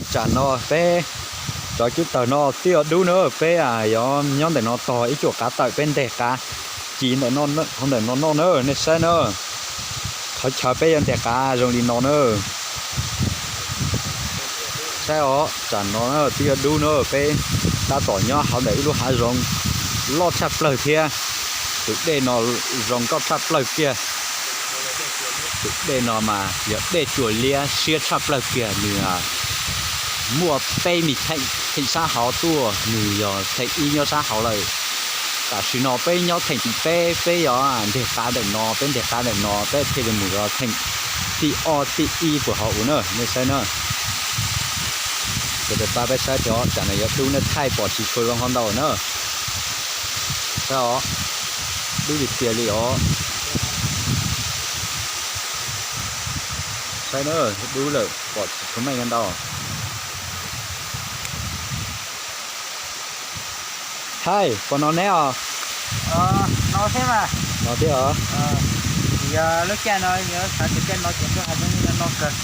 Tsam no peb cov cub tawg no twb yuav dub na, peb yuav nyob ntawm no tog ib cuam qav tawm peb nteg qav ci ntawm no, hauv ntawm no noj na, nej saib na. Qhov chaw peb yuav nteg qav zoo li no na. Saib os, tsam no twb yuav dub na, peb tab tom nyob hauv ntawm ib lub hav zoov loj tshaj plaws thiab. Tus dej no zoo nkauj tshaj plaws kiag. Tus dej no mas yog dej Tsuas Liab siab tshaj plaws kiag, nws muaj peb me theem, theem sab hauv tuaj, nws yog theem ib nyob sab hauv lawm. Tam sim no peb nyob theem tim peb, peb yuav nteg qav ntawm no, peb nteg qav ntawm no peb thiaj li mus rau theem tim ob tim ib puag hauv ub na, nej saib na. Sawv daws pab peb saib thiab os, tsam no yuav dub na, thaij pom tsis tshua zoo hov ntau na. Saib os, dub tiag tiag li os. Saib na, dub lawm pom tsis tshua meej ntau. Thaij, puas no neb os? No thiab os. Yog lub caij no, yog xav tias caij no ces lub hav zoov no no kawg.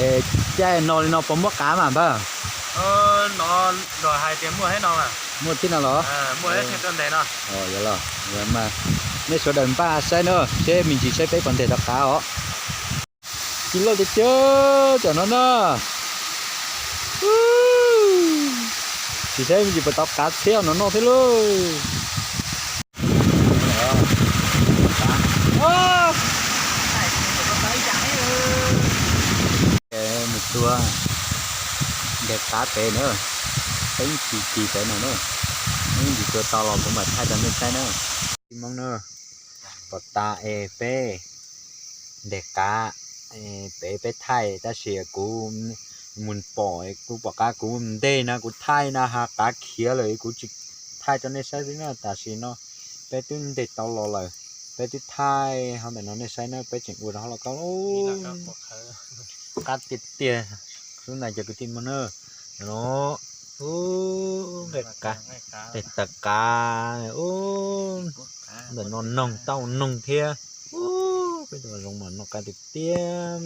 Es caij no li no puas muaj qav mas npawg? Luag hais tias muaj thiab no. Muaj thiab no los? Yog los, mas nej sawv daws npaj saib na, seb me ntsis seb peb puas nteg tau qav os. Ci loj tiag tiag tsam no na. Tsis saib me ntsis puas tau qav txhiab no noj thiab lauj. Mus tua nteg qav pem na, teeb ci ci pem no na. Ib ntsis tua tau los kuv mam thaij rau nej saib na. Tij Hmoob na, pom tas es peb nteg qav pem peb thaij, tab sis kuv mus pom, kuv pom qab kuv nteg na kuv thaij na ha qav khiav lawm kuv tsis thaij rau nej saib xwb na. Tam sim no peb twb nteg tau los lawm, peb twb thaij hauv ntawm no nej saib na, peb tseem ua rau hauv lauj kaub. Qab tiag tiag, xub ntais cov kwv tij Hmoob na. No, nqaij qav, nqaij taws qav, ntawm no noog tauj noog thiab. Peb tus zoo mas noj qab tiag tiag,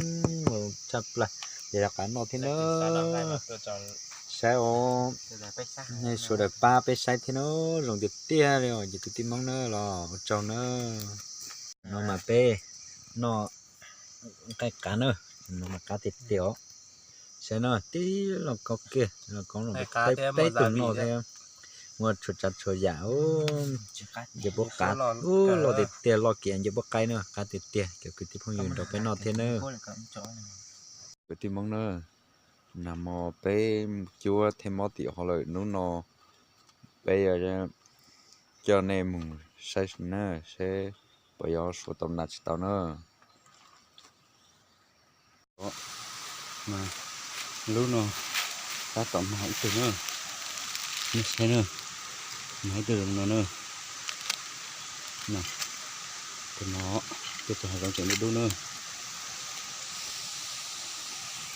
tshaj plaws, ces rau qav noj thiab na. Saib os, nej sawv daws pab peb saib thiab na, zoo tiag tiag li os cov kwv tij Hmoob na los ua tsaug na. No mas peb noj nqaij qav na, no mas qab tiag tiag os. Saib no tib loj kaub kiag, loj kaub no peb tug noj thiab. Muaj txhua tsav txhua yam, nce puab qaib, loj tiag tiag, loj kiag nce puab qaib na, qab tiag tiag, cov kwv tij phooj ywg nrog peb noj thiab na. Kwv tij Hmoob na, nag hmo peb cuab thiaj mob tim hov lawm, hnub no peb yuav coj nej mus saib na, seb puas yuav suav tau nas tsis tau na. Lub no tab tom mag ib tug na, nej saib na, mag ib tug zoo no na. Tus no, tej tug hav zoov tseem dub dub na.